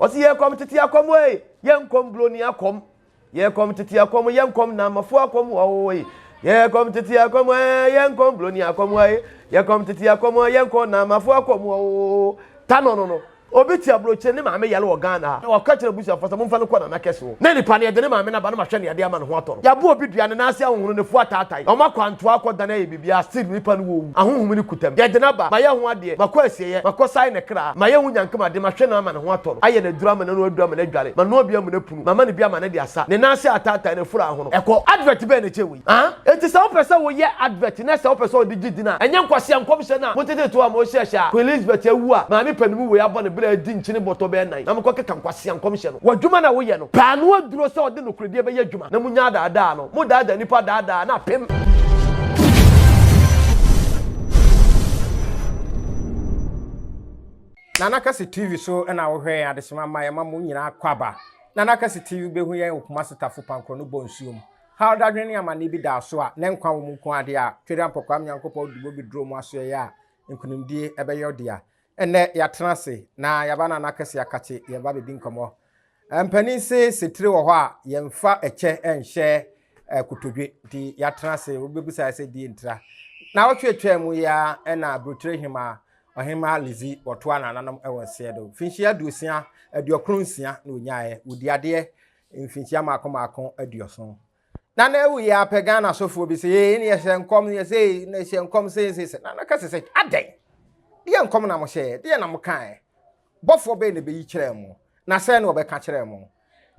Ɔse yɛkɔm tete akɔm ei, yɛnkɔm broni akɔm. Yɛkɔm tete akɔm, yɛnkɔm namafo akɔm ɔoi. Yɛkɔm tete akɔm ɛɛ, yɛnkɔm broni akɔm ɛɛ. Yɛkɔm tete akɔm, yɛnkɔ namafo akɔm oo. Ta no no no. Obi te aburokyire ne maame yare wɔ Ghana ha na waka kyerɛ abusuafoɔ sɛ momfa no kɔ Nana Kɛse hɔ. Na nipa no yɛde ne maame no aba na mahwɛ nea yɛde ama no ho atɔ no. Yɛabɔ obi dua, ne nan ase ahonhono, ne fo ataatae. Wɔn akɔ antoa akɔ dane ayɛ biribiara still nipa no wɔ owu. Ahonhom no kuta mu. Yɛde no aba, mayɛ ho adeɛ, makɔ asieɛ, makɔ sae ne kra, mayɛ ho nyankam ade, mahwɛ no ama ne ho atɔ no, ayɛ no aduro ama no, ano aduro ama no adware, manoa bi amuna punu, mama no bi ama no de asa, ne nan ase ataatae, n'afuru ahono. Ɛkɔ. Advert bɛn na ɛkyɛn wei? Haa? Enti sɛ wopɛ sɛ woyɛ advert na sɛ wopɛ sɛ wɔde gye din a, ɛnyɛ nkwasea nkɔmhyɛ no a motetee to a mohyɛɛhyɛ a Queen Elizabeth awu a maame panin wei abɔ ne bra adi nkyene bɔtɔ bɛyɛ nan na mokɔkeka nkwasea nkɔmhyɛ no. W'adwuma no a woyɛ no, pɛ ano aduro sɛ ɔde nokorɛdie bɛyɛ adwuma na munya adaadaa no. Modaadaa nnipa daadaa na apem. Nana Kɛse TV so na wohwɛ yɛn adehyema ma yɛma mo nyinaa akwaaba. Nana Kɛse TV bɛhu yɛn wɔ Kumasi Tafo Pankorɔ no bɔ nsuo mu. Haw dadwen ne amanneɛ bi da so a, ne nkwa wɔ mu nko ara de a, Twereampɔ Kwame Nyankopɔn de bobe duro mu asoɛeɛ a, nkunimdie bɛyɛ wo dea. Ɛnnɛ, yɛatena ase, na yɛaba Nana Akɛseɛ Akakye, yɛreba abɛdi nkɔmmɔ. Mpanin se, sɛ tire wɔ hɔ a, yɛmfa ɛkyɛ nhyɛ kotodwe, nti yɛatena ase, wobɛbisa yɛ sɛ deɛ ntira. Naawɔtwe atwaa mu yi ara na Aburokyire Hemaa, Ɔhemaa Lizzie, wɔtoaa nananom wɔ nseɛ do. Mfinhyia aduosia, 96 na ɔnyaeɛ. Wɔdi adeɛ mfinhyia mmaako mmaako aduɔson. Na na awu yɛ apɛ Ghana sɔfoɔ bi sɛ ee ne yɛhyɛ nkɔm ne yɛsɛ na yɛhyɛ nkɔm sɛ sɛ sɛ na na kɛsɛ sɛ adɛn deɛ nkɔm na mo hyɛɛ deɛ na mo kaeɛ bɔfoɔ bɛyɛ na bɛyi kyerɛɛ mo na sɛ na ɔbɛka kyerɛɛ mo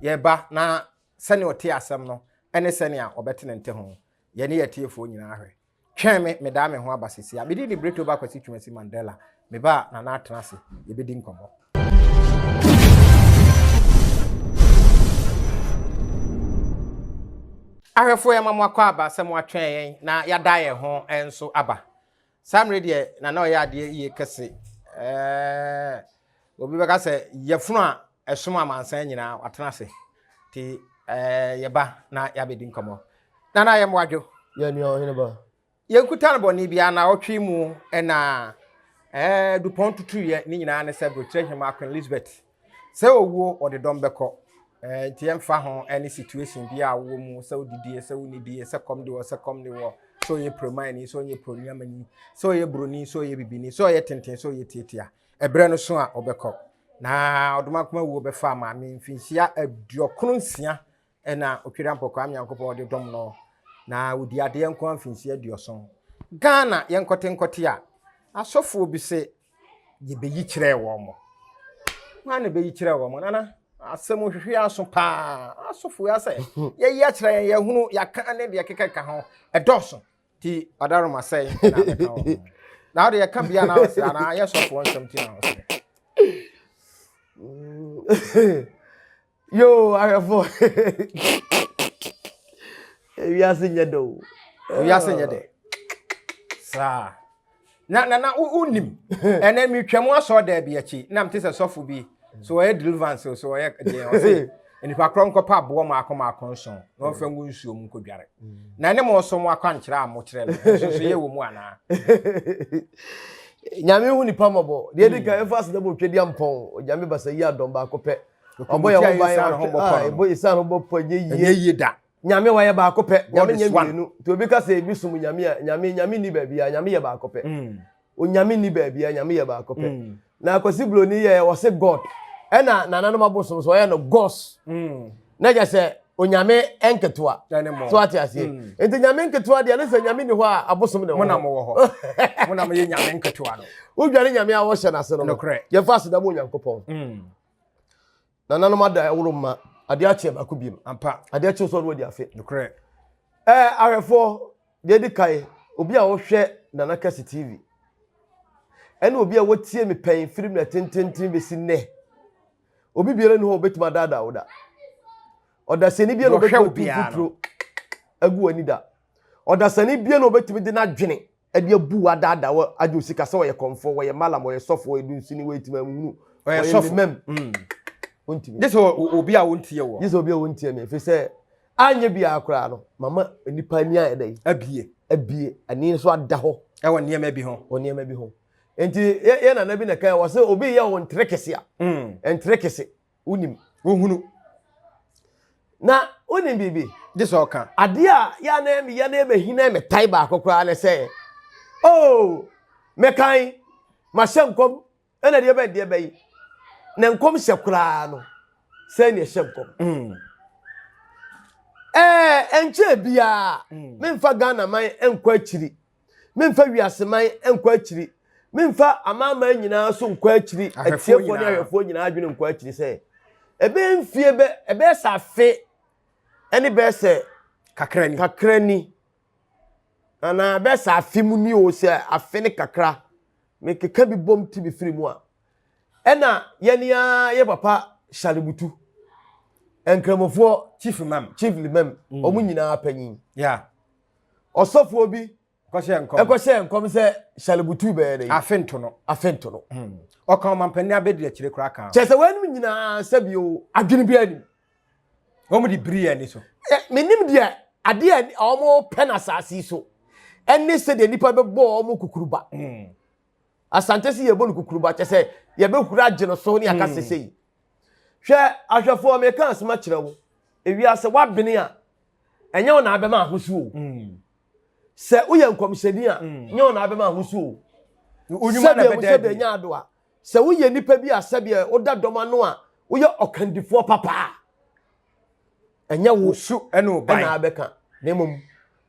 yɛba na sɛnea ɔte asɛm no ɛne sɛnea ɔbɛte ne nte ho yɛne yɛtiefoɔ nyinaa hwɛ Twɛn me, medaa me ho aba seesei a. Me din de Bretoba Kwasi Twumasi Mandela. Me ba a, Nana atena ase, yɛbɛdi nkɔmmɔ. Ahwɛfoɔ yɛma mo akɔ aba sɛ mo atwɛn yɛn na yɛada yɛn ho nso aba. Saa mmerɛ deɛ Nana ɔyɛ adeɛ yie kɛse. Ɛɛ obi bɛka sɛ yɛfunu a ɛsom amansan nyinaa watena ase. Nti ɛɛ yɛba na yɛabɛdi nkɔmmɔ. Nana yɛ mmoadwo. Yɛ nua ɔhene ba. Yɛnkuta no bɔne biara naawɔtwe mu na ɛɛ dupɔn tutuiɛ ne nyinaa ne sɛ Brokyerɛ Hemaa Queen Elizabeth sɛ owuo ɔde dɔm bɛkɔ ɛɛ nti yɛmfa ho ɛne situation bi a wowɔ mu sɛ wodidie sɛ wonidie sɛ kɔm de wɔ sɛ kɔm de wɔ sɛ ɔyɛ promani sɛ ɔnyɛ proniamani sɛ ɔyɛ broni sɛ ɔyɛ bibini sɛ ɔyɛ tenten sɛ ɔyɛ tiatia ɛberɛ no so a ɔbɛkɔ na ɔdomakoma wuo bɛfa maame mfinhyia 96 Ɛna Otweriampɔ Kwame Nyankopɔn ɔde dɔm no na ɔdi adeɛ nko ara mfinhyia 70. Ghana yɛnkɔte nkɔte a, asɔfoɔ bi se yɛbɛyi kyerɛɛ wɔn mo. Hwan na bɛyi kyerɛɛ wɔn mo? Nana, asɛm hwehwe aso paa. Asɔfoɔ yi asɛ yɛyi akyerɛ yɛn, yɛhunu, yɛaka ne deɛ keka ka ho. Ɛdɔɔso. Ti ɔdaroma sɛn na abɛka wɔn ho. Na wode yɛka bia na wosɛ anaa yɛ sɔfoɔ nsɛm ti na wosɛ. Yoo ahwɛfo ewiase nyɛ dɛ o. Ewiase nyɛ dɛ. Saa. Na na na wonim. Ɛnɛ metwa mu asɔ dɛ bi akyi na mete sɛ sɔfo bi so ɔyɛ deliverance so ɔyɛ deɛ ɔse nipa korɔ nkɔpa aboɔ maako maako nson na ɔmfa ngu nsuo mu nkɔdware. Na ɛne mo nso mo akwankyerɛ a mokyerɛ no nso so yɛ wɔ mu anaa? Nyame hu nipa mmɔbɔ. Deɛ ɛdi kan ɛfa aseda bɔ twɛdi ampɔn. Onyame basa yi adɔm baako pɛ. Ɔbɔ yɛn ho ban ɔhwɛ a ɛsiane ho bɔ pɔ ɛnyɛ yie. Ɛnyɛ yie da. Nyame wayɛ baako pɛ. Nyame nyɛ mmienu. Nti obi ka sɛ ebi som Nyame a, Nyame Nyame nni baabi a, Nyame yɛ baako pɛ. Mm. Onyame nni baabi a, Nyame yɛ baako pɛ. Mm. Na Kwasi Broni yɛ wɔse God. Ɛna nananom abosom so ɔyɛ no Gos. Mm. Na kyɛ sɛ Onyame nketewa. So ate aseɛ. Mm. Nti Nyame nketewa deɛ ne sɛ Nyame ni hɔ a abosom ne wɔ hɔ. Mo na mo wɔ hɔ. Mo na mo yɛ Nyame nketewa no. Wodwane Nyame a wɔhyɛ n'ase no. Yɛmfa aseda ma Onyankopɔn. Mm. Nananom ada ɛworo mma adeɛ akye baako biem. Ampa. Adeɛ kye sɛ ɔno adi afe. Nokorɛ. Ɛɛ ahwɛfoɔ deɛ edi kan obi a ɔhwɛ Nana Kɛse TV ɛne obi a wɔtie me pɛn firi mmerɛ tententen bɛsi nnɛ obi biara ni hɔ a obɛtumi adaadaa wo da. Ɔdasani biara na obɛtumi atu mfuturo agu w'ani da. Ɔdasani biara na obɛtumi de n'adwene ɛde abu wo adaadaa wo agye wo sika sɛ ɔyɛ kɔmfoɔ, wɔyɛ malam, wɔyɛ sɔfo, wɔyɛ dunsini, wɔyɛ timamuhunu, wɔyɛ sɔfo, limam. Wontumi. Gye sɛ obi a wontie wɔ. Gye sɛ obi a wontie me, ɛfiri sɛ anyɛ biara koraa no, mama nnipa ani ayɛ dɛ. Abie. Abie, ani nso ada hɔ. Ɛwɔ nneɛma bi ho. Wɔ nneɛma bi ho. Nti yɛ nana bi na kan wɔ sɛ obi yɛ wo ntere kese a, ntere kese. Wonim. Wohunu. Na wonim biribi. Gye sɛ ɔka. Adeɛ a yɛ a na ɛmeyɛ na ɛmɛhi na ɛmɛtae baako koraa ne sɛ, oh, mɛkan, mahyɛ nkɔm, ɛna deɛ bɛn deɛ bɛyi. Na nkɔm hyɛ koraa no, sɛ ne ɛhyɛ nkɔm. Ɛɛ, ɛnkyɛɛ biara, memfa Ghana man nkɔ akyiri. Memfa wiase man nkɔ akyiri. Memfa amanaman nyinaa so nkɔ akyiri. Atiefoɔ ne ahwɛfoɔ nyinaa adwene nkɔ akyiri sɛ ɛbɛyɛ mfie bɛ ɛbɛyɛ sɛ afe ɛne bɛyɛ sɛ kakra ni kakra ni anaa ɛbɛyɛ sɛ afe mu ni o sɛ afe ne kakra mekeka bi bom ti bi firi mu a ɛna yɛne ara yɛ papa Shalibutu nkramofoɔ chief imam chief imam wɔn mm. nyinaa panyin yeah. Ɔsɔfoɔ bi kɔhyɛ nkɔm ɛkɔhyɛ nkɔm sɛ Shalibutu bɛyɛ dɛ. Afe nto no. Afe nto no. Hmm. Ɔka ɔmampanin abɛdi akyire koraa ka. Kyerɛ sɛ wɔn nyinaa sɛbi o adwene bi anim. Wɔn de biri yɛn ani so. Ɛ menim deɛ adeɛ a wɔn pɛ na asase yi so ɛne sɛdeɛ nipa bɛbɔ wɔn kukuruba. Hmm. Asante si yɛbɔ no kukuruba kyɛ sɛ yɛbɛhura agye no so ne aka hmm. sese yi. Hwɛ ahwɛfoɔ meka asɛm akyerɛ wo ewiase wabene a ɛnyɛ wo na abɛma ahosuo o mm. sɛ woyɛ nkɔmhyɛni a mm. nyɛ wo na abɛma ahosuo o sɛdeɛ mu sɛdeɛ nyɛ ado a sɛ woyɛ nipa bi a sɛdeɛ woda dɔm ano a woyɛ ɔkandifoɔ papa a ɛnyɛ wo su ɛna abɛka na mmom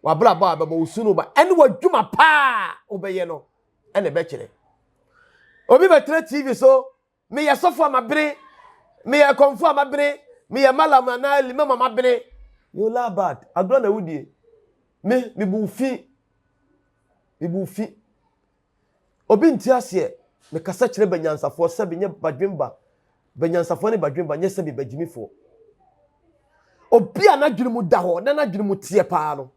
wabrabɔ a bɛbɔ wo su no ba ɛne w'adwuma paa wobɛyɛ no ɛna ɛbɛkyerɛ obi bɛtena tv so Meyɛ sɔfo a mabene. Meyɛ kɔmfo a mabene. Meyɛ malam anaa limam a mabene. You lie bad. Agorɔ na wodie. Me, mebu wo fi. Mebu wo fi. Obi nti aseɛ. Mekasa kyerɛ banyansafoɔ sɛbi nyɛ badwemba. Banyansafoɔ ne badwemba nyɛ sɛbi bagyimifoɔ. Obi a n'adwene mu da hɔ na n'adwene mu teɛ paa no,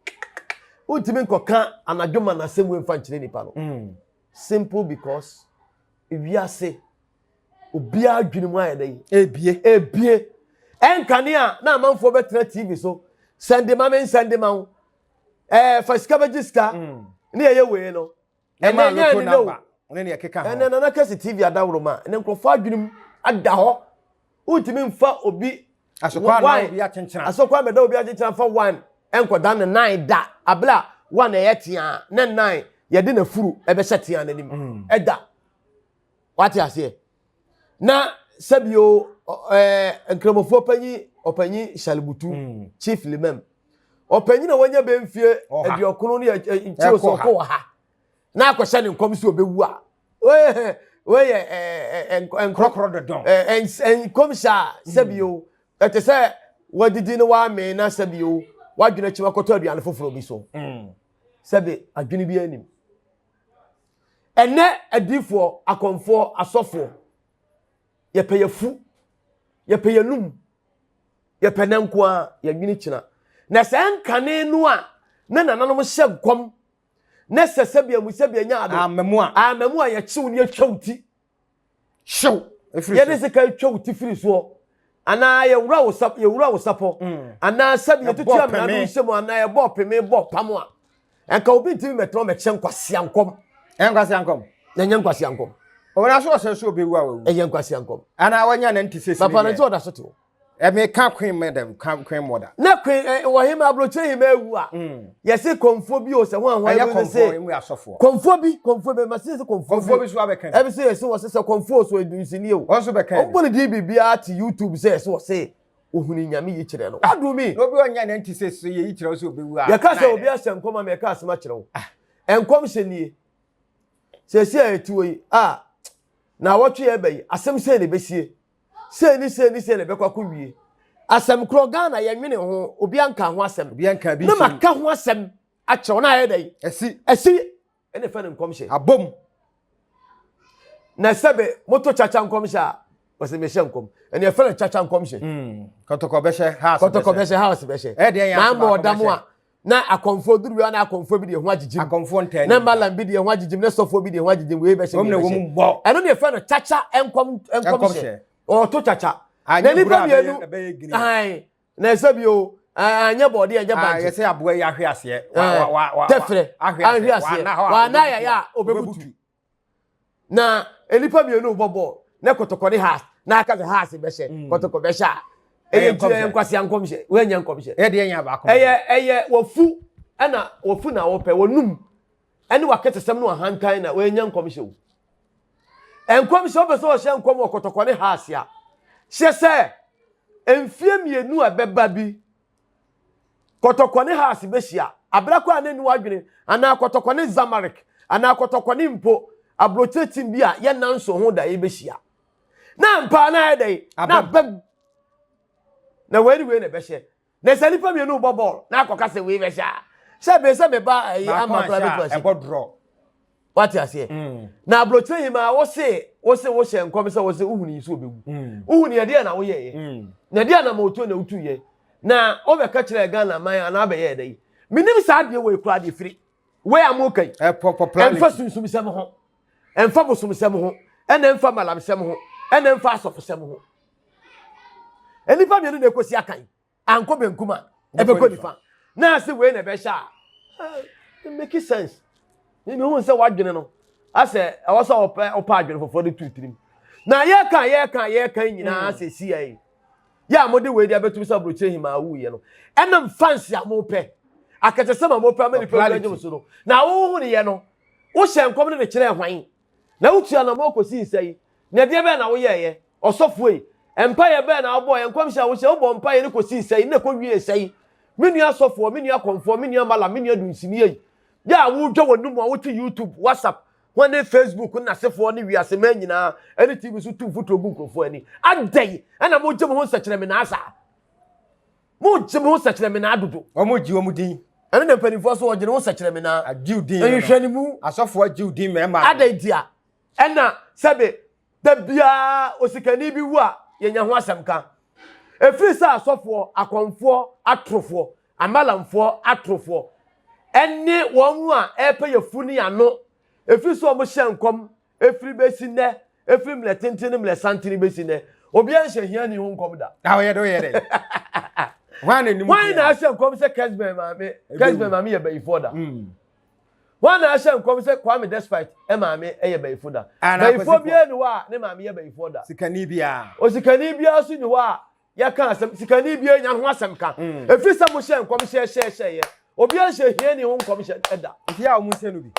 wontumi nkɔka anadwo ma n'asɛm wei mfa nkyerɛ nipa no. Mm. Simple because Ewiase, obiara adwene mu ayɛ dɛ. Ebie. Ebie. Ɛnkane a na amanfoɔ bɛtena TV so sɛnde ma me nsɛnde ma wo. Ɛɛ fa sika bɛgye sika. Mm. Ne yɛyɛ wei no. Ɛnɛ nyɛ ɛne o. Ne ne ɛkeka ho. Ɛnɛ Nana Kɛse TV adaworo ma. Ɛnɛ nkurɔfoɔ adwene mu ada hɔ. Wontumi nfa obi Asokwa na obi akyenkyena. Asokwa bɛda obi akyenkyena fa one nkɔda ne nan da abla one ɛyɛ tea ne nan yɛde na furu ɛbɛhyɛ tea n'anim mm. ɛda wate aseɛ na sɛbio ɛɛ nkramofoɔ panyin ɔpanyin shalibutu mm. chief limam ɔpanyin na wanya bɛ mfie aduɔkono ne ɛkyɛ osɔkɔ wɔ ha na akɔhyɛ ne nkɔm sɛ ɔbɛwu a weyɛ nkorɔkorɔ dɔdɔn nkɔmhyɛ a sɛbio ɛte sɛ wadidi no wamee na sɛbio wadwene akyi wakɔtɔ aduane foforɔ bi so mm. sɛbe adwene bi anim ɛnɛ adiifoɔ akɔmfoɔ asɔfoɔ yɛpɛ yɛfu yɛpɛ yɛnum yɛpɛ nɛ nko a yɛnwene kyina na sɛ nkane no a na nananom hyɛ nkɔm na sɛ sɛbea mu sɛbea nya ado amamu a amamu a yɛkyew ne yɛtwa wo ti hyew yɛde sika twa wo ti firi soɔ anaa yɛwura wo sap yɛwura wo sapɔ mm. anaa sɛbi yɛtutu amena no nhyɛ mu anaa yɛbɔ peme bɔ pam a nka obi ntumi mɛtena mɛkyɛ nkwasia nkɔm nkwasia nkɔm na nyɛ nkwasia nkɔm ɔwɔn aso ɔsɛ so obewu a wawu ɛyɛ nkwasia nkɔm anaa wanya ne nti sɛ papa no nti ɔda so te hɔ Ɛmi ka queen mother ka queen mother. Na queen ɛ wɔ hema aburokyire hema ewu a. Mm. Yɛsi kɔnfuo bi o sɛ ho ahoa ebi sɛ. Ɛyɛ kɔnfuo emu asɔfoɔ. Kɔnfuo bi kɔnfuo bi ma sisi kɔnfuo bi. Kɔnfuo bi so abɛka. Ɛbi sɛ yɛsi wɔ sɛ kɔnfuo so edunsini o. Wɔn nso bɛka. Wɔn bɔ ne din biribiara te YouTube sɛ yɛsi wɔ se ohuni nyame yi kyerɛ no. What do you mean? Na obi ɔnya ne nti sɛ so yɛ yi kyerɛ sɛ obi wu a. Yɛka sɛ obi ahyɛ nkɔm ama yɛka asɛm akyerɛ wo. Ah. Nkɔm hyɛ nie. Sɛ esi a yɛte wɔ yi a na awɔtwe yɛ bɛyi asɛm sɛ na ebesie. sei ne sei ne sei na ɛbɛkɔ akɔwie asɛm korɔ ghana yɛnwene ho obi anka ho asɛm na maka ho asɛm akyerɛw na ayɛ dɛn ɛsi ɛsi ɛna ɛfɛ no nkɔmhyɛ abom na sɛbe moto kyakya nkɔmhyɛ a wɔsɛ mehyɛ nkɔm ɛna ɛfɛ no kyakya nkɔmhyɛ hmm. kɔtɔkɔ bɛhyɛ house kɔtɔkɔ bɛhyɛ house bɛhyɛ na ama ɔda mu a na akɔmfoɔ duru wia na akɔmfoɔ bi deɛ ho agyegyim akɔmfoɔ ntɛn na malam bi deɛ ho agyegyim na sɔfoɔ bi deɛ ho agyegyim wei bɛhyɛ wei bɛhyɛ ɛno deɛ fɛ no kyakya nkɔm nkɔmhyɛ ɔto kyakya na nipa mmienu ayi na ɛsɛ bi o anyɛ bɔɔde ɛnyɛ bankye yɛsɛ aboa yi ahwe aseɛ tɛfrɛ ahwe aseɛ wana yɛyɛ a ɔbɛbutu na nnipa mmienu bɔ bɔɔl na kɔtɔkɔ ne ha na aka sɛ Hearts bɛhyɛ, Kɔtɔkɔ bɛhyɛ a, ɛyɛ nti ɛyɛ nkwasea nkɔmhyɛ. Wɔnyɛ nkɔmhyɛ. Ɛyɛ deɛ nyɛ baako. Ɛyɛ wɔfu ɛna wɔfu na wɔpɛ wɔnum ɛne wakɛtɛsɛm no ahantan na wɔanya nkɔmhyɛ o. Nkɔmhyɛ wopɛ sɛ ɔhyɛ nkɔm wɔ Kɔtɔkɔ ne Hearts a, hyɛ sɛ mfie mmienu a ɛbɛba bi Kɔtɔkɔ ne Hearts bɛhyia. Abira kɔ a na ɛni w'adwene anaa Kɔtɔkɔ ne Zamalek anaa Kɔtɔkɔ ne mpo aburokyire team bi a yɛnna nso ho da yɛbɛhyia. Na mpa na ayɛ dɛn? Na abam. Na wei ne wei na ɛbɛhyɛ. Na sɛ nipa mmienu bɔ bɔɔl na akɔka sɛ wei bɛhyɛ a, sɛ bɛn sɛ meba ayi ama koraa bɛtu ahyɛ. Ɛbɔ draw. Wate aseɛ? Na aburokyire yi ma wose wose wohyɛ nkɔm sɛ wose wohunu yi sɛ obewu. Wohunu yɛ deɛ na woyɛeɛ. Na deɛ na ma otuo na wotuiɛ. Na wobɛka kyerɛ Ghana man anaa abɛyɛ ɛdɛ yi. Menim saa adeɛ wei koraa deɛ firi. Wei a moka yi. Ɛmfa sunsumsɛm ho. Ɛmfa bosomsɛm ho. Ɛna ɛmfa malamsɛm ho. Ɛna ɛmfa asɔfosɛm ho. Nnipa mmienu na ɛkɔsi akan. Ankɔ benkum a, ɛbɛkɔ nifa. Na ase wei na ɛbɛhyɛ a, it make sense. Me hu sɛ wadwene no, asɛ ɛwɔ sɛ ɔpɛ ɔpɛ adwene foforɔ de tu tirim. Na yɛka yɛka yɛka nyinaa sɛ si yɛ. Yɛ a mode wei de abɛtum sɛ aburokyire hima awuyɛ no. Ɛnam fancy a mopɛ. Akɛkyɛsɛm a mopɛ ama nipa wura gyem so no. Na wohu ne yɛ no, wohyɛ nkɔm no de kyerɛ hwan? Na wotua anamɔ kɔsii sɛn? Na ɛdeɛ bɛn na woyɛeɛ? Ɔsɔfoɔ yi, mpaeɛ bɛn na wobɔeɛ? Nkɔmhyɛ a wohyɛ, wobɔɔ mpaeɛ no kɔsii sɛn? Na ɛkɔwiee sɛn? Me nua sɔfoɔ, me nua kɔmfoɔ, me nua malam, me nua dunsini ei, yɛ a wodwa w'anum a wote YouTube, WhatsApp, ho ne Facebook nnasefoɔ ne wiase man nyinaa ne TV so tu mfuturo gu nkurɔfoɔ ani. Adɛn na mogye mo ho nsɛkyerɛmenaa saa? Mogye mo ho sɛkyerɛmenaa dodo. Wɔn gye wɔn din. Ɛno na mpanimfoɔ so wɔgye ne ho sɛkyerɛmenaa. Agye wo din. Nhwehwɛ ne mu. Asɔfoɔ agye wo din mmarima. Adɛn ntia? Ɛna sɛbe da biara osikani bi wu a yɛnya ho asɛm ka. Ɛfiri sɛ asɔfoɔ, akɔmfoɔ, atorofoɔ, amalamfoɔ, atorofoɔ, ɛne wɔn a ɛrepɛ yɛfu ne ano, ɛfiri sɛ wɔn hyɛ nkɔm Ɛfiri bɛsi nnɛ, ɛfiri mmerɛ tenten ne mmerɛ santene bɛsi nnɛ, obiara nhyɛ hiani ho nkɔm da. Na ɔyɛ dɛ ɔyɛ dɛ. Hwan na nim Hwan na ahyɛ nkɔm sɛ Kesben maame Kesben maame yɛ bayifoɔ da? Hwan na ahyɛ nkɔm sɛ Kwame Despite maame yɛ bayifo da? Bayifoɔ biara ni hɔ a ne maame yɛ bayifoɔ da. Sikani biara. Osikani biara nso ni hɔ a Yɛka asɛm, sikani biara nya ho asɛm ka. Ɛfiri sɛ mohyɛɛ nkɔm hyɛɛhyɛɛhyɛeɛ. Obiara nhyɛ hiani ho nkɔm hyɛ da. Nti a wɔn nhyɛ no bi.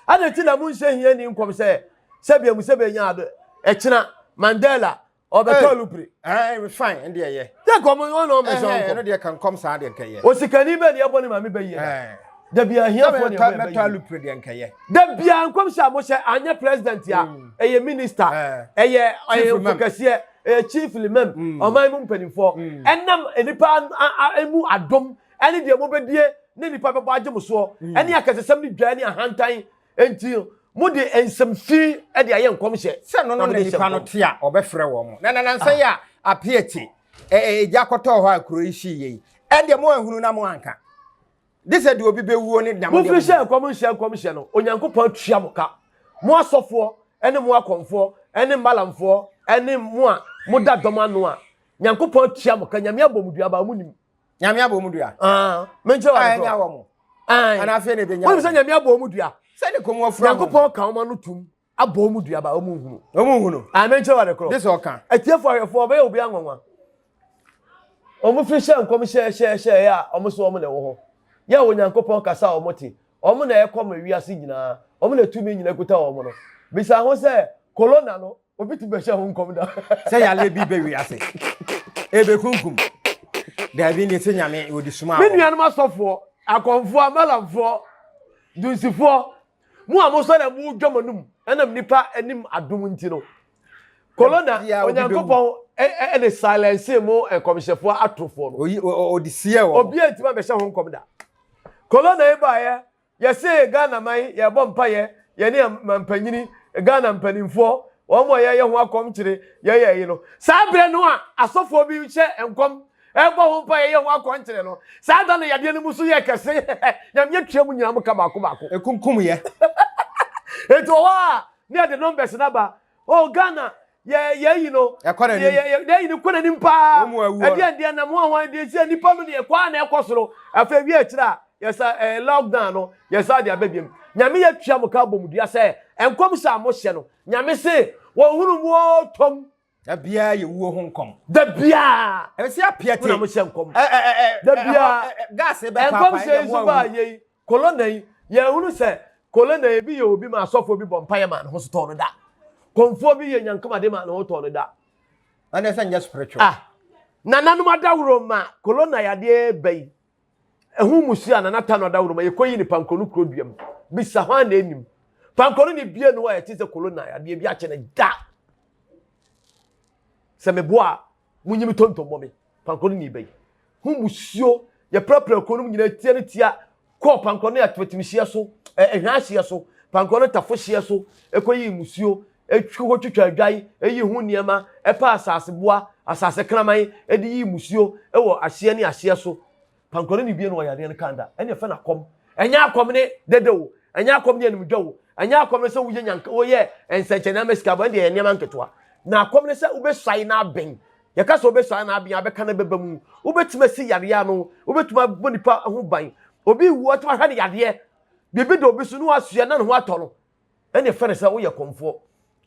Adɛn nti na monhyɛ hiani nkɔm sɛ sɛbea mu sɛbea nya ado ɛkyena Mandela ɔbɛtɔ lupre. Ɛɛ fine ɛnde ɛyɛ. Yɛ nkɔm wɔn na wɔn bɛhyɛ nkɔm. Ɛno deɛ ka nkɔm saa deɛ nkɛyɛ. Osikani bɛ deɛ ɛbɔ ne maame bɛ yie da. Dabi ahiafoɔ deɛ ɛbɔ ɛbɛ yie. Lupre deɛ nkɛyɛ. Dabi a nkɔmhyɛ a mohyɛ anyɛ president a ɛyɛ minister ɛyɛ ɛyɛ mfokɛseɛ ɛyɛ chief limam ɔman mu mpanimfoɔ ɛnam nipa mu adom ɛne deɛ mobɛdie ne nipa bɛbɔ agye mo soɔ ɛne akɛsɛsɛm ne dwa ne ahantan nti mode nsɛm fi de ayɛ nkɔmhyɛ. Sɛ no no na nipa no te a ɔbɛfrɛ wɔn na nanansa yi a apeɛte ɛgya kɔtɔɔ hɔ a kuro yi hyii yɛ yi ɛndeɛ mo ahunu na mo anka. De sɛ deɛ obi bɛwuo ne deɛ Momfiri hyɛ nkɔm nhyɛ nkɔmhyɛ no, Onyankopɔn atua mo ka. Mo asɔfoɔ ne mo akɔmfoɔ ne mmalamfoɔ ne mo a moda dɔm ano a, Nyankopɔn atua mo ka. Nyame abɔ mo dua baa mo nim. Nyame abɔ mo dua. Ah, menkyerɛ wa no. Ɛnya wɔ mo. Ana afei na ebenya. Wonim sɛ Nyame abɔ mo dua. Sɛ ne kɔn afura. Nyankopɔn ka wɔn ano tum. Abɔ wɔn dua ba wɔn nhunu. Wɔn nhunu. Ah, menkyerɛ wa de korɔ. De sɛ ɔka. Atiefo ahwɛfoɔ ɔbɛyɛ obi anwanwa. Wɔn firi hyɛ nkɔm hyɛ hyɛ hyɛ yɛ a wɔn so wɔn na ɛwɔ hɔ. Yɛ a Onyankopɔn kasa a wɔn te. Wɔn na ɛkɔ ma wiase nyinaa. Wɔn na tumi nyinaa kuta wɔn no. Bisa ho sɛ, Corona no, obi ti bɛhyɛ ho nkɔm da? Sɛ yare bi bɛ wiase. Ebekunkum. Daabi ne sɛ Nyame wɔde suma Me nuanom asɔfoɔ, akɔmfoɔ, amalamfoɔ, dunsifoɔ, Mo a mosɔre a modwa mo anum ɛnam nipa anim adom nti no, Corona, Onyankopɔn ɛde silence mo nkɔmhyɛfoɔ atorofoɔ no. Oyi ɔde sie wɔn. Obi antumi abɛhyɛ ho nkɔm da. Corona yi baeɛ, yɛse Ghana man yɛbɔ mpaeɛ, yɛne mampanyini, Ghana mpanimfoɔ, wɔn a yɛyɛ ho akɔmkyere, yɛyɛ yi no. Saa berɛ no a asɔfoɔ bi hyɛ nkɔm Ɛbɔ ho mpa yɛyɛ ho akɔnkyerɛ no. Saa da no yadeɛ no mu so yɛ kɛse. Nyame atua mu nyinaa mo ka baako baako. Ekunkum yɛ. Eti wɔ hɔ a ne yɛde numbers no aba. Oh Ghana yɛ yɛ yi no. Ɛkɔ n'anim. Yɛ yɛ yɛ yi no kɔ n'anim paa. Wɔn mu awu hɔ. Ɛdeɛ deɛ nam ho ahoan deɛ si nipa no deɛ kɔ a na ɛkɔ soro. Afei wie akyire a yɛsa ɛɛ lockdown no yɛsa de aba biam. Nyame yɛ tua mo ka bɔ mo dua sɛ nkɔmhyɛ a mo hyɛ no Nyame se wɔn hunu mu ɔtɔm. Da biara yɛ wuo ho nkɔm. Da biara. Ɛsɛ apia te. Mo na mo hyɛ nkɔm. Da biara. Gas bɛ paapa. Nkɔmhyɛ yi nso baa yɛ yi. Kolona yi, yɛhunu sɛ kolona yi bi yɛ obi ma asɔfoɔ bi bɔ mpaeɛ ma ne ho so tɔɔ no da. Kɔmfoɔ bi yɛ nyankamade ma ne ho tɔɔ no da. Ɛna ɛsɛ nyɛ spiritual. Ah, nananom adaworo ma kolona yadeɛ ba yi. Ɛho mmusuo a nana tano adaworo ma yɛkɔyi ne pankoro kuro dua mu. Bisa hwan na ɛnim. Pankoro ne bie no a ɛte sɛ kolona yadeɛ bi akyɛ no da. Sɛ meboa a, monyi me tontom mmɔ me. Pankoro ne ba yi. Ho mmusuo, yɛprapra kuro no mu nyinaa tia ne tia kɔɔ pankoro ne atematemhyeɛ so, ɛhwa ahyeɛ so, pankoro ne tafo hyeɛ so, ɛkɔyi mmusuo, ɛkɔtwitwa adwae, ɛyi ho nneɛma, ɛpɛ asase boa, asase kraman, ɛde yi mmusuo ɛwɔ ahyeɛ ne ahyeɛ so. Pankoro ne bie no wɔ yadeɛ no kan da, ɛne ɛfɛ no akɔm. Ɛnyɛ akɔm ne dede o, ɛnyɛ akɔm ne animdwa o, ɛnyɛ akɔm ne sɛ woyɛ nyanka, woyɛ nsɛnkyerɛnne ama sika bɔ, ɛne ɛyɛ nneɛma nketewa. Na akɔm ne sɛ wobɛsuae na abɛn. Yɛka sɛ wobɛsuae na abɛn a, abɛka no bɛba mu. Wobɛtumi asi yareɛ ano, wobɛtumi abɔ nipa ho ban. Obi wu ɔtumi ahwɛ ne yadeɛ, biribi da obi so na wasua na ne ho atɔ no. Ɛne ɛfɛ ne sɛ woyɛ kɔmfoɔ.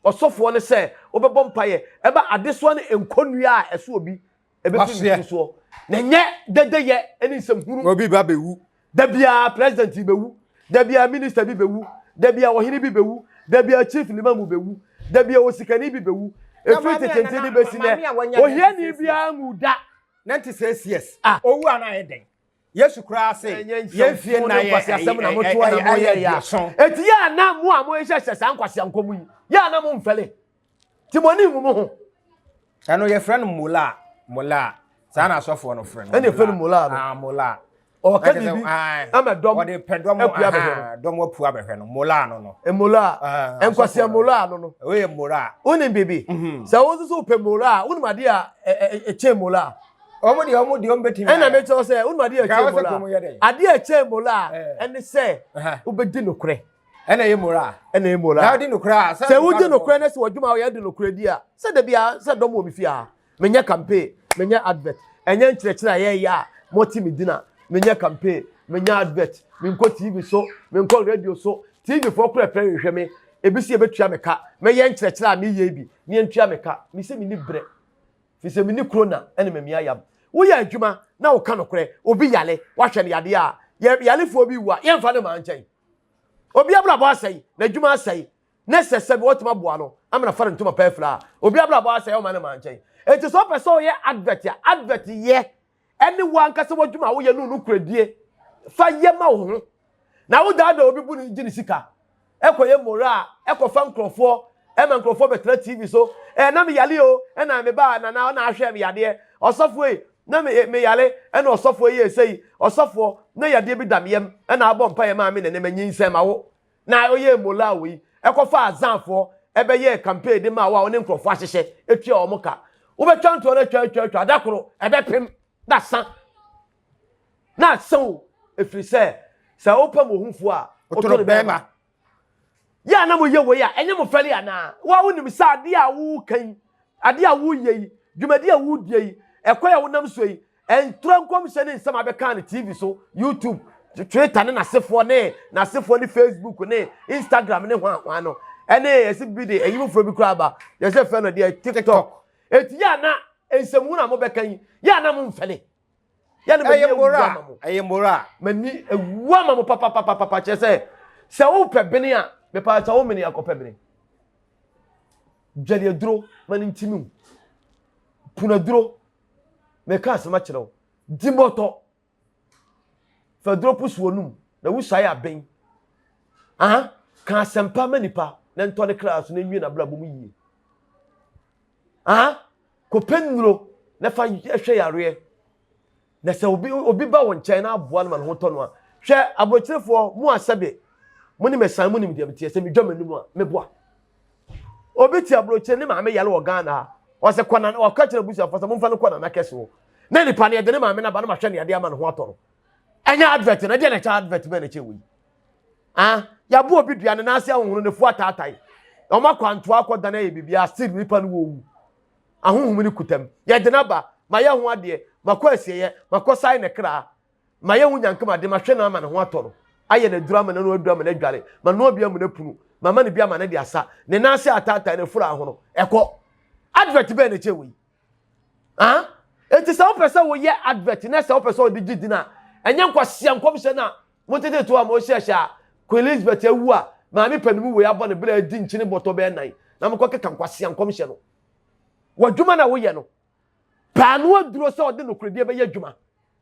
Ɔsɔfoɔ ne sɛ wobɛbɔ mpaeɛ ɛba adesoa ne nkɔnnua a ɛso obi ɛbɛfiri ne tiri soɔ. Na ɛnyɛ dedeyɛ ne nsɛm hunu. Obi ba bɛwu. Da biara president bɛwu. Da biara minister bi bɛwu. Da biara ɔhene bi bɛwu. Da biara chief limamu bɛwu. Da biara osikani bi bɛwu. Ɛfiri tetente de bɛsi nɛ, ohiani biara nwu da. 96 years. Ah. Owu a na ayɛ dɛn? Yesu koraa se yɛn fie nna yɛ nkwasiasɛm na motoa na moyɛ ya. Eti yɛ a na mo a mohyehyɛ saa nkwasiankɔm yi, yɛ a na momfɛle. Nti mo ani nwu mo ho. Ɛno yɛfrɛ no mola mola saa na asɔfoɔ no frɛ no. Ɛna yɛfrɛ no mola no. Ah mola. Ɔka biribi ama dɔm wɔde pɛ dɔm apue abɛhwɛ no. Dɔm apue abɛhwɛ no mola no no. Mola nkwasia mola no no. Oyɛ mola. Wonim biribi mhm. sɛ wo nso so wopɛ mola a wonim adeɛ a ɛkyɛn mola. Wɔn deɛ wɔn deɛ wɔn bɛtumi. Ɛna mekyerɛ sɛ wonim adeɛ a ɛkyɛn mola. Adeɛ a ɛkyɛn mola ɛne sɛ wobɛdi nokorɛ. Ɛna ɛyɛ moral. Ɛna ɛyɛ moral. Na wodi nokorɛ a. Sɛ wodi nokorɛ na sɛ w'adwuma a woyɛ de nokorɛ di a, sɛ da biara sɛ dɔm wɔ me fie ha, menyɛ campaign, menyɛ advert, ɛnyɛ nkyerɛkyerɛ a yɛyɛ a mote me din a, menyɛ campaign, menyɛ advert, menkɔ TV so, menkɔ radio so, TV foɔ koraa pɛ hwehwɛ me, ebi sɛ yɛbɛtua me ka, mɛyɛ nkyerɛkyerɛ a meyɛ bi, ne yɛntua me ka, me sɛ menni berɛ, fi sɛ menni corona ɛne mami ayam. Woyɛ adwuma na woka nokorɛ, obi yale, woahwɛ no yadeɛ a, yɛ yalefoɔ bi wu a, yɛmfa no maa nkyɛn. Obi abrabɔ asɛe, n'adwuma asɛe, na sɛ sɛbi wɔtumi aboa no ama no afa ne ntoma pa afira a, obi abrabɔ asɛe ɔma no ma nkyɛn. Enti sɛ ɔpɛ sɛ ɔyɛ advert a, advert yɛ ɛne wo ankasa w'adwuma a woyɛ no no kuradie fa yɛ ma wo ho. Na wodaadaa obi bu ne gye ne sika ɛkɔyɛ mmora a ɛkɔfa nkurɔfoɔ ɛma nkurɔfoɔ bɛtena TV so ɛɛ na meyale o ɛna me ba nana ɔna ahwɛ me yadeɛ ɔsɔfoɔ yi na me me yare ɛna ɔsɔfoɔ yi ɛsɛ yi ɔsɔfoɔ na yadeɛ bi da me yam ɛna abɔ mpa yɛ maa me nene ma nyinsɛn ma wo na ɔyɛ mola wɔ yi ɛkɔfa azanfoɔ ɛbɛyɛ campaign de maa wo a ɔne nkurɔfoɔ ahyehyɛ etua wɔn ka wobɛtwa ntoɔ no atwa atwa atwa da koro ɛbɛpem na sa na asa o ɛfiri sɛ sɛ wopɛ mo ohufoɔ a wotɔ ne bɛrima Yɛ a na moyɛ wei a, ɛnyɛ mo fɛre anaa? Wo a wonim sɛ adeɛ a woreka yi, adeɛ a woreyɛ yi, dwumadie a woredie yi, ɛkwan a wonam so yi, ntorɔ nkɔmhyɛ ne nsɛm a bɛkaa no TV so, YouTube, Twitter ne n'asefoɔ ne n'asefoɔ ne Facebook ne Instagram ne hwan hwan no, ɛne ɛsɛ bi de ɛyi foforɔ bi koraa ba, yɛsɛ fɛ no deɛ TikTok. Eti yɛ a na nsɛmhunu a mobɛka yi, yɛ a na momfɛre. Yɛ no m'ani awu ama mo. Ɛyɛ mmora. M'ani awu ama mo papapapapa kyerɛ sɛ sɛ wopɛ bene a mepaa sɛ wo mene akɔpɛ bene. Dwale aduro ma no ntimi wo. Punu aduro. Meka asɛm akyerɛ wo. Di mmɔtɔ. Fa aduro po soɔ num na wusae aben. Aha, ka asɛmpa ma nipa na ntɔ ne kra so na nwie n'abrabɔ mu yie. Aha, Kɔpɛ nnuro na fa hwɛ yareɛ. Na sɛ obi obi ba wo nkyɛn na aboa no ma ne ho tɔ no a, hwɛ aburokyerefoɔ mo a sɛbe mo ne mɛsan mo nim deɛ meteɛ sɛ medwa m'anim a meboa. Obi te aburokyire ne maame yare wɔ Ghana ha ɔsɛ kɔ nana ɔka kyerɛ abusuafoɔ sɛ momfa no kɔ nana kɛse hɔ na nipa no yɛde ne maame no aba na mahwɛ ne adeɛ ama ne ho atɔ no. Ɛnyɛ advert no ɛdeɛ na ɛkyɛ advert bɛn na ɛkyɛ wei. Ah, yɛabo obi dua ne nan ase ahohoro ne fu ataatae. Wɔn akwantoa akɔdan ayɛ biribiara still nipa no wɔwu. Ahonhom no kutam. Yɛde no aba, mayɛ ho adeɛ, makɔ asieeɛ, makɔ sae ne kra, mayɛ ho nyankamade, mahwɛ no ama ne ho atɔ no, ayɛ no aduro ama no aduro ama no adware, manoa bi ama no apunu, mama no bi ama no de asa, ne nan ase ataatae, n'afuru ahono, ɛkɔ. Advert bɛn na ɛkyɛ wei? Ah? Enti sɛ wopɛ sɛ woyɛ advert na sɛ wopɛ sɛ wode gye din a, ɛnyɛ nkwasea nkɔmhyɛ no a motete to a mohyɛhyɛ a Queen Elizabeth awu a maame panimu wei abɔ ne berɛ adi nkyene bɔtɔ bɛyɛ nan na mokɔkeka nkwasea nkɔmhyɛ no. W'adwuma na woyɛ no. Paano aduro sɛ ɔde nokorɛdie bɛyɛ adwuma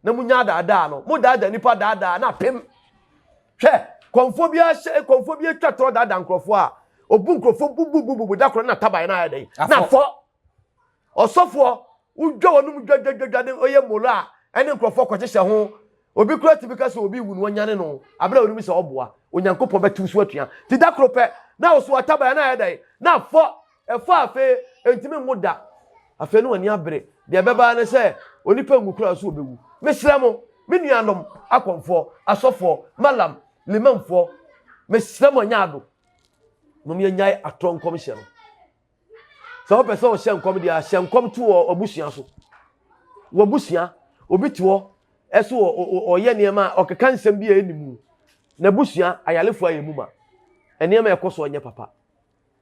na munya adaadaa no. Modaadaa nipa daadaa na apem. Hwɛ, kɔmfoɔ bi ahyɛ kɔmfoɔ bi atwa torɔ daadaa nkurɔfoɔ a obu nkurɔfoɔ bububububu da korɔ na taban na ayɛ dɛn na afɔ. Ɔsɔfoɔ wodwa wɔn dwadwadwadwa ne ɔyɛ molo a ɛne nkurɔfoɔ kɔhyehyɛ ho. Obi kura tumi ka sɛ obi wu no wɔnyane no abere a onim sɛ ɔboa. Onyankopɔn bɛtew so atua. Ti da koro pɛ na ɔso ataban na ayɛ dɛn na afɔ. Ɛfɔ afei ɛntumi nwo da. Afei ne w'ani abere. Deɛ ɛbɛba ara ne sɛ onipa nwu koraa so ɔbɛwu. Mesrɛ mo, me nuanom akɔmfoɔ, asɔfoɔ, malam, limamfoɔ, mesrɛ mo ɛnyɛ ado. Mom yɛnyae atorɔ nkɔmhyɛ no. Sɛ wopɛ sɛ ɔhyɛ nkɔm deɛ a, hyɛ nkɔm to wɔ abusua so. W'abusua, obi te hɔ ɛso ɔyɛ nneɛma a ɔkeka nsɛm bi a ɛnni mu. N'abusua, ayalefoɔ ayɛ mu ma. Nneɛma ɛkɔ so ɔnyɛ papa.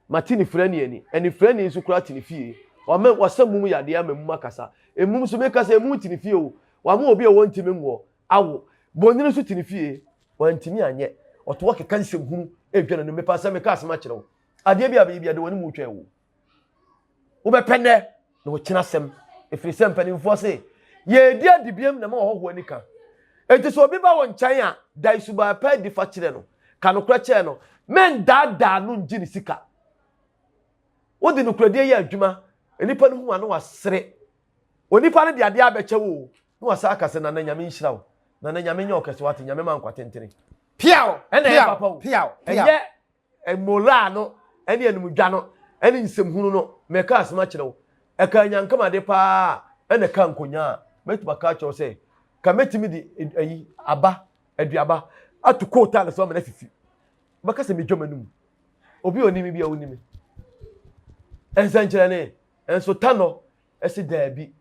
Mate nifirani ani, anifirani nso koraa te ne fie. Wama wasa mum yadeɛ ama mum akasa. Emum nso meka sɛ emum te ne fie o. Wama obi a wɔntumi nwoɔ awo. Bonyini nso te ne fie. Wantumi anyɛ. Ɔto hɔ keka nsɛm hunu edwa n'anim. Mepa sɛ meka asɛm akyerɛ wo. Adeɛ bi a bɛyɛ bi ade w'anim wotwa wo. Wobɛpɛ nnɛ na wɔkyena asɛm. Ɛfiri sɛ mpanimfoɔ se yɛredi adibiam na ma ɔhɔhoɔ ani ka. Enti sɛ obi ba wo nkyɛn a, da suban pa adi fa kyerɛ no. Ka nokorɛ kyerɛ no. Mendaadaa no ngye ne sika. Wode nokorɛdie yɛ adwuma, nnipa no hu a na wasere. Onipa no de adeɛ abɛkyɛ wo o, na wasan aka sɛ Nana Nyame nhyira wo. Nana Nyame nyɛ wo kɛse wate, Nyame ma nkwa tentene. Piaw! Ɛna ɛyɛ papa o. Piaw! Piaw! Ɛnyɛ Mmolaa no ne anumdwa no ne nsɛmhunu no, meka asɛm akyerɛ wo. Ɛkaa nyankamade paa ɛna ɛkaa nkonyaa a, mɛtumi aka akyerɛ wo sɛ, ka mɛtumi de ayi, aba, aduaba, ato kootaa so ama no afifi. Wobɛka sɛ medwa m'anum. Obi a ɔnim me bi a ɔnim me. Nsɛnkyerɛnne, nso tanɔ ɛsi daabi.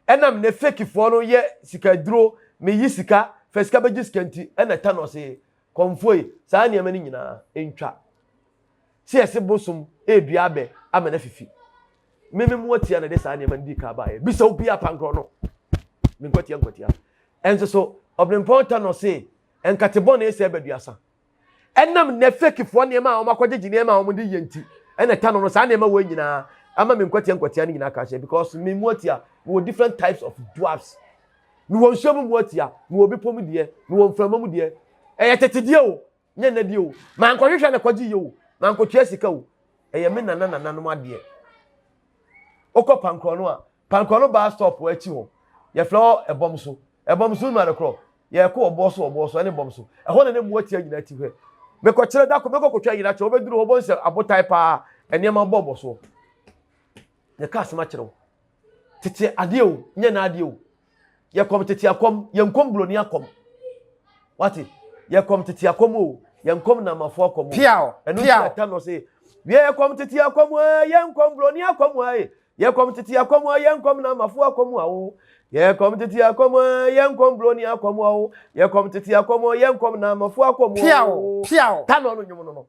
Ɛnam ne fakefoɔ no yɛ sikaduro, meyi sika, fa sika bɛgye sika nti, ɛna tanɔ se Kɔmfoe, saa nneɛma no nyinaa ntwa. Sɛ yɛse bosom redua abɛ ama no afifi. Me me mmoa tia na ɛde saa nneɛma no dii kan baeɛ. Bisa obiara pankorɔ no. Me nkwatia nkwatia. Ɛnso so, Ɔbenpɔn Tanɔ se nkate bɔne sɛ abaduasa. Ɛnam nnɛ fakefoɔ nneɛma a wɔakɔgyegye nneɛma a wɔde yɛ nti, ɛna Tanɔ no saa nneɛma wei nyinaa ama me nkwatia nkwatia no nyinaa ka hyɛ because me mmoa tia mewɔ different types of dwarfs. Mewɔ nsuo mu mmoatia, mewɔ bepɔ mu deɛ, mewɔ mframa mu deɛ. Ɛyɛ tete deɛ o, nyɛ nnɛ deɛ o. Mankɔhwehwɛ na kɔgye yɛ o, mankɔtua sika o. Ɛyɛ me nana nananom adeɛ. Wokɔ Pankorɔ a, Pankorɔ no bus stop wɔ akyi hɔ. Yɛfrɛ hɔ Ɛbɔm so. Ɛbɔm so nim adekorɔ. Yɛkɔ ɔboɔ so ɔboɔ so ɛne bɔm so. Ɛhɔ na ne mmoatia nyinaa ti hwɛ. Mekɔkyerɛ da ko mekɔ kɔtwa nyinaa kyerɛ wobɛduru hɔ bɔn sɛ abotan paa nneɛma bɔbɔ soɔ. Yɛka asɛm akyerɛ wo. Tete adeɛ o, nyɛ n'adeɛ o. Yɛkɔm tete akɔm, yɛnkɔm buroni akɔm. Wate? Yɛkɔm tete akɔm o, yɛnkɔm namafo akɔm o. Piaw, Ɛno nti na ɛta no se, yɛkɔm tete akɔm o, yɛnkɔm buroni akɔm o. Yɛkɔm tete akɔm o, yɛnkɔm namafo akɔm o. Yɛkɔm tete akɔm o, yɛnkɔm buroni akɔm o. Yɛkɔm tete akɔm o, yɛnkɔm namafo akɔm o. Piaw, piaw. Ta no no nwom no no.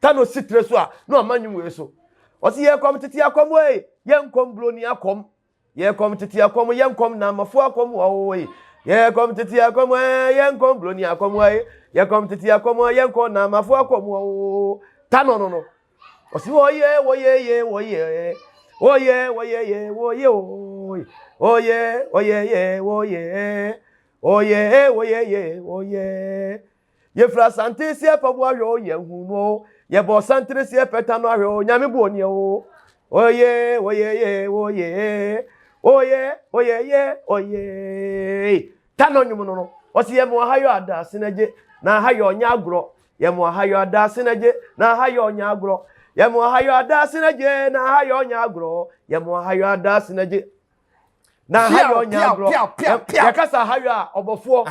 Ta no si tire so a na ɔma nnwom wei so. Ɔsi yɛ kɔm tete akɔm ei, yɛ nkɔm broni akɔm. Yɛ kɔm tete akɔm, yɛ nkɔm namafo akɔm ɔwoi. Yɛ kɔm tete akɔm ɛ, yɛ nkɔm broni akɔm ɔi. Yɛ kɔm tete akɔm, yɛ nkɔm namafo akɔm ɔwo. Ta no no no. Ɔsi wɔyɛ wɔyɛ yɛ wɔyɛ. Wɔyɛ wɔyɛ yɛ wɔyɛ oi. Wɔyɛ wɔyɛ yɛ wɔyɛ. Wɔyɛ wɔyɛ yɛ wɔyɛ. Yɛfiri Asante seɛ pɛ bo ahwɛ o yɛn hu no o Yɛbɔ santere seɛ pɛ ta no ahwɛ o Nyame bo oneɛ o Oye oye ye oye Oye oye ye oye Ta no nwom no no Ɔsi yɛ mo aha yɔ ada senagye Na aha yɔ ɔnyɛ agorɔ Yɛ mo aha yɔ ada senagye Na aha yɔ ɔnyɛ agorɔ Yɛ mo aha yɔ ada senagye Na aha yɔ ɔnyɛ agorɔ Yɛ mo aha yɔ ada senagye na ahayɔ ɔnyɛ agorɔ yɛkasa ahayɔ a ɔbɔfoɔ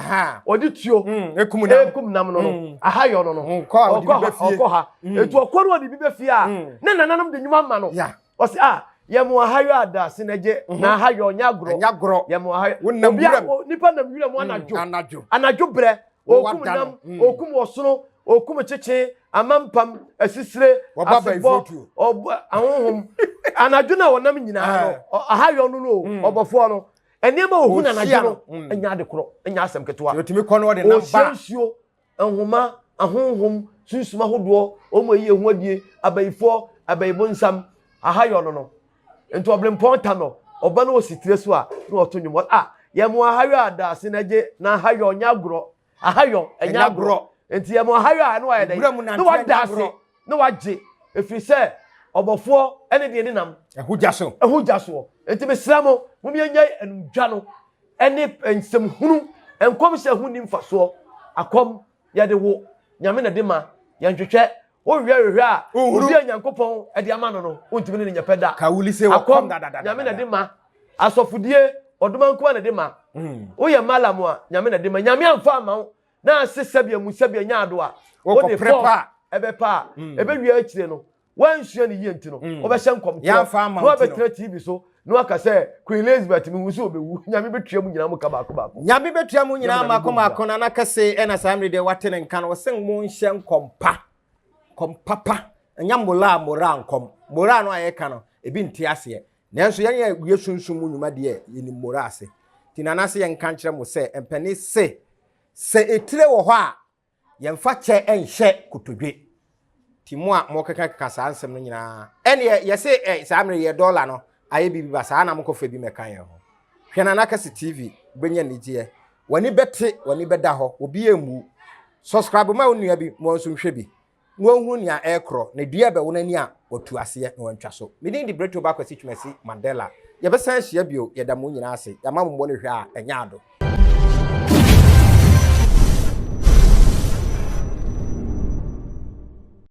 ɔde tuo mm, ekum nam no no mm. ahayɔ no no mm, ɔkɔ ha etu ɔkɔ no ɔde bi bɛ fie a ne nananom de nnwuma ma no ɔsi a yɛ mo ahayɔ adaase na gye mhm. na ahayɔ ɔnyɛ agorɔ yɛ mo ahayɔ obi a nipa nam wura mu anadwo anadwo brɛ okum nam okum ɔsono. Okum kyekye, amampam, asisire, asebɔ, ɔbɔ ahonhom. Anadwo no a wɔnam nyinaa no, ahayɔ no no, mm. ɔbɔfoɔ no, nneɛma a ohun anadwo no, mm. ɛnyɛ ade korɔ, ɛnyɛ asɛm ketewa. Ɔhyɛ nsuo, nhoma, ahonhom, sunsum ahodoɔ, wɔn a ɛyi ehu adie, abayifoɔ, abayibonsam, ahayɔ no no. Nti ɔbrempɔn ta no, ɔba no wɔ sitire so a, na ɔto nnwom. A, yɛ mo ahayɔ a daase na gye, na ahayɔ nyɛ agorɔ. Ahayɔ ɛnyɛ agorɔ. Nti yɛ mo ahayɔ a ɛno ayɛ dɛn? Na wada ase, na wagye. Ɛfiri sɛ ɔbɔfoɔ ɛne deɛ ne nam. Ɛho gya so. Ɛho gya soɔ. Nti mesrɛ mo, mom yɛnyɛ anumdwa no ɛne nsɛm hunu, nkɔmhyɛ ho nni mfasoɔ. Akɔm yɛde wo, Nyame na de ma, yɛnhwehwɛ. Wohwehwɛ hwehwɛ a, obi a Nyankopɔn de ama no no, wontumi ne no nyɛ pɛ da. Akɔm, Nyame na de ma. Asɔfodie, ɔdoma nkoa na de ma. Mm. Woyɛ malam a, Nyame na de ma. Nyame amfa ama wo, na ase sɛbea mu sɛbea nya ado a, wode fɔs ɛbɛpa a, mm. ɛbɛwie akyire no, Woansua no yie nti no, mm. wobɛhyɛ nkɔmtorɔ na woabɛtena TV so na waka sɛ Queen Elizabeth mehu sɛ ɔbɛwu. Nyame bɛtua mu nyinaa mo ka baako baako. Nyame bɛtua mu nyinaa mako mako na nakɛse ɛna saa mmere deɛ wate ne nka no ɔsɛ mo nhyɛ nkɔmpa nkɔmpapa ɛnyɛ moraa moraa nkɔm moraa no a yɛka no ebi nte aseɛ nanso yɛn yɛ yɛ sunsum mu nnwuma deɛ yɛnim moraa ase nti nana sɛ yɛnka nkyerɛ mo sɛ mpɛne se sɛ etire wɔ hɔ a Yɛmfa kyɛ nhyɛ kotodwe. Nti mo a mokekakeka saa nsɛm no nyinaa, ɛneɛ yɛse ɛ saa mmerɛ yɛ dɔla no ayɛ biribi ba saa na mokɔfa bi mɛka yɛn ho. Hwɛ Nana Kɛse TV, wobɛnya anigyeɛ. W'ani bɛte, w'ani bɛda hɔ, obiara mmu. Subscribe ma wo nua bi ma ɔnso nhwɛ bi na ɔnhunu nea ɛrekorɔ, na dua bɛwo n'ani a, watu aseɛ na wantwa so. Me din de Bretoba Kwasi Twumasi Mandela. Yɛbɛsan ahyia bio, yɛda mo nyinaa ase. Yɛama mo mmɔ no hwɛ a, ɛnyɛ ado.